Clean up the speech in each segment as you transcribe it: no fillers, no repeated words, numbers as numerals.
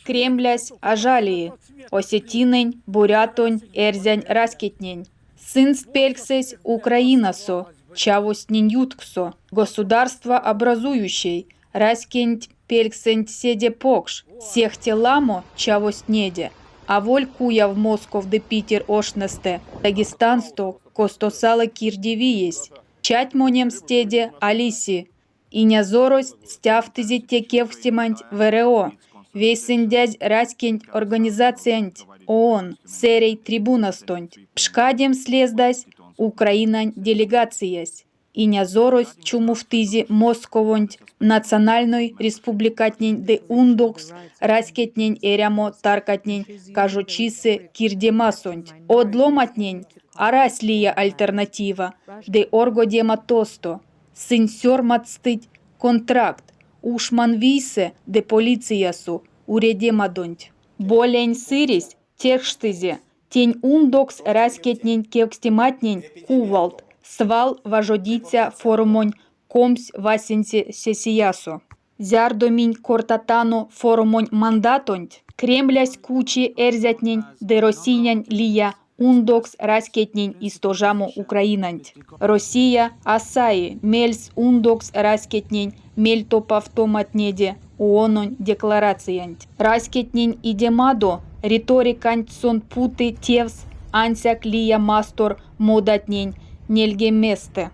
Кремлясь а жалии осетинэнь, бурятонь, эрзянь раськетнень. Сынст пельксэсь Украинасо чавозтнень ютксо государствообразующей раськенть пельксэнть седе покш, сехте ламо чавозтнеде аволь куяв Москов ды Питер оштнестэ, Дагестансто, косто салы кирдивиесь. Чатьмонемс теде а лиси. Инязорось стявтызе те кевкстеманть ВРО, Вейсэндязь Раськень Организациянть ООН, сэрей трибунастонть. Пшкадемс лездась Украинань делегациясь. Инязорось чумовтызе Московонть национальной республикатнень ды ундокс раськетнень эрямо таркатнень кажочисэ кирдемасонть. Од ломантнень арась лия альтернатива ды оргодема тосто. Сынь сёрмадстыть контракт ушманвийсэ ды полициясо уредемадонть. Болень Сыресь тешкстызе, тень ундокс раськетнень кевкстематнень кувалт свал важодиця форумонь 25-це сессиясо. Зярдо минь кортатано форумонь мандатонть, Кремлясь кучи эрзятнень ды Россиянь лия ундокс раськетнень истожамо Украинанть. Россия а саи мельс ундокс раськетнень мельтопавтоматнеде ООН-онь декларациянть. Раськетнень идемадо риториканть сон путы тевс ансяк лия мастор модатнень нельгеместэ.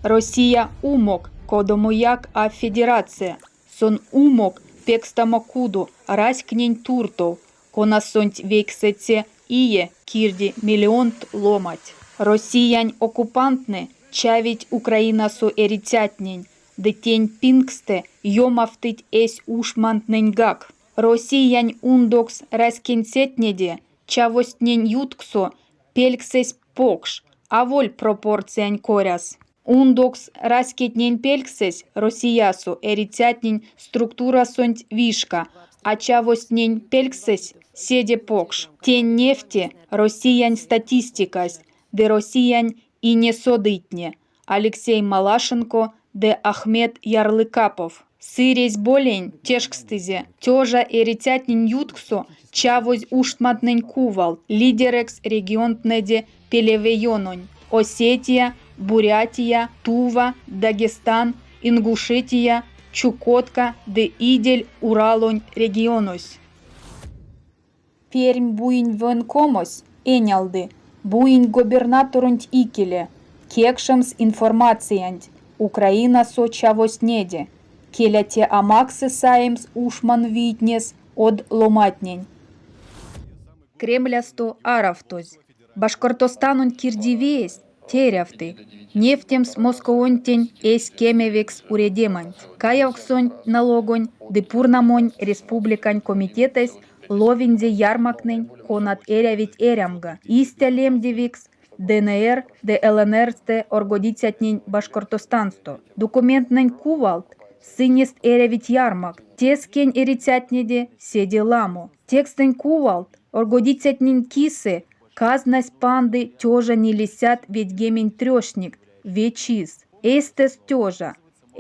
Россия умок кодамояк а федерация, сон умок пекстамо кудо раськтнень туртов, конасонть вейксэце ие кирди миллионт ломанть. Россиянь оккупанттнэ чавить Украинасо эрицятнень ды тень пингстэ ёмавтыть эсь ушмантнэньгак. Россиянь ундокс раськенсетнеде чавозтнень ютксо пельксэсь покш, аволь пропорциянь коряс. Ундокс раськетнень пельксэсь Россиясо эрицятнень структурасонть вишка, а чавозтнень пельксэсь седе покш. Тень невти Россиянь статистикась ды Россиянь инесодыйтне Алексей Малашенко ды Ахмед Ярлыкапов. Сыресь Болень тешкстызе, тёжа эрицятнень ютксо чавозь ушмантнэнь кувалт лидерэкс регионтнэде Пелевеёнонь: Осетия, Бурятия, Тува, Дагестан, Ингушетия, Чукотка ды Идель-Уралонь регионось. Пермь буень военкомось энялды буень губернаторонть икеле кекшемс информациянть Украинасо чавозтнеде, келя те а максы саемс ушманвийтнес од ломантнень. Кремлясто аравтозь Башкортостанонь кирдивиесь терявты невтемс Московонтень эсь кемевикс уредеманть. Каявксонь, налогонь ды пурнамонь республикань комитетэсь ловинзе ярмактнень, конат эрявить эрямга, истя лемдевикс ДНР ды ЛНР-стэ оргодицятнень Башкортостансто. Документтнэнь кувалт, сынест эрявить ярмакт, тескень эрицятнеде седе ламо. Тексттнэнь кувалт, оргодицятнень кисэ казнась панды тёжа нилесядт ведьгемень трёшникть ве чис. Эйстэст тёжа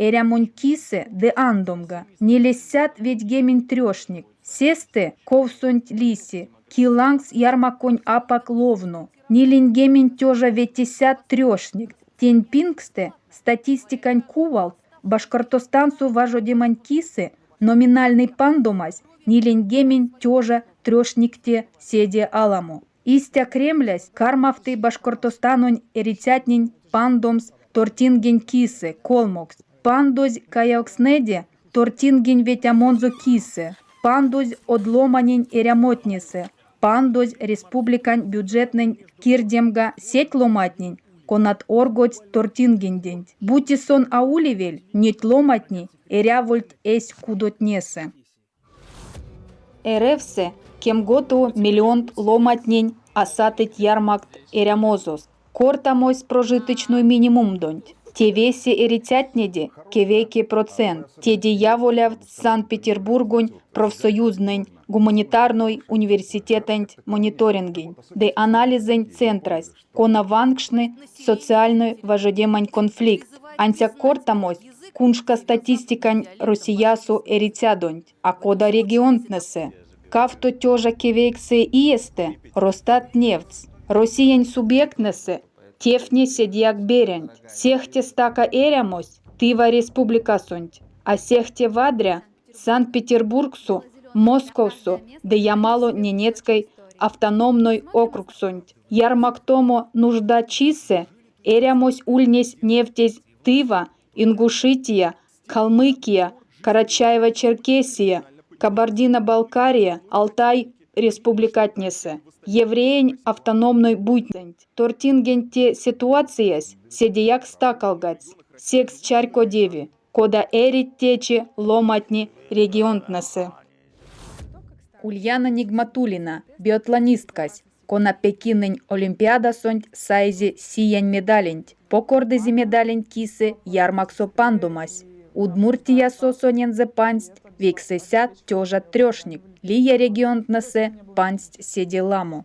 эрямонь кисэ ды андомга, нилесядт ведьгемень трёшникть. Сестэ ковсонть лиси, ки лангс ярмаконь апак ловно, ниленьгемень тёжа ветесядт трёшникть. Тень пингстэ, статистиканть кувалт, Башкортостансо важодемань кисэ номинальной пандомась ниленьгемень тёжа трёшникте седе аламо. Истя Кремлясь кармавты Башкортостанонь эрицятнень пандомс тортингень кисэ колмоксть, пандозь каявкстнэде тортингень ветямонзо кисэ, пандозь од ломанень эрямотнесэ, пандозь республикань бюджетэнть кирдемга сеть ломантнень, конат оргодсть тортингеденть. Бути сон а улевель, неть ломантне эрявольть эсь кудотнесэ. РФ-сэ кемготово миллионт ломантнень а сатыть ярмакт эрямозост. Кортамось прожиточной минимумдонть. Те весе эрицятнеде кевейке процент. Теде яволявтсь Санкт-Петербургонь профсоюзтнэнь гуманитарной университетэнть мониторингень ды анализэнь центрась, кона ванкшны социальной важодемань конфликтт. Ансяк кортамось. куншка статистикань Россиясо эрицядонть, а кода регионтнэсэ. 2009 иестэ Росстат невтсь: Россиянь субъекттнэсэ тевтне седеяк берянть: сехте стака эрямось Тыва Республикасонть, а сехте вадря – Санкт-Петербургсо, Московсо ды Ямало-Ненецкой автономной округсонть. Ярмактомо нуждачисэ эрямось ульнесь невтезь Тыва, Ингушетия, Калмыкия, Карачаево-Черкесия, Кабардино-Балкария, Алтай республикатнесэ, Евреень автономной буйтнесэнть. Тортингень те ситуациясь седеяк стакалгадсь, секс чарькодеви, кода эрить течи ломантне регионтнэсэ. Ульяна Нигматуллина, биатлонисткась, кона Пекинэнь Олимпиадасонть саизе сиянь медаленть, покордызе медаленть кисэ ярмаксо пандомась. Удмуртиясо сонензэ пандсть 900 тёжат трёшникть, лия регионтнэсэ пандсть седе ламо.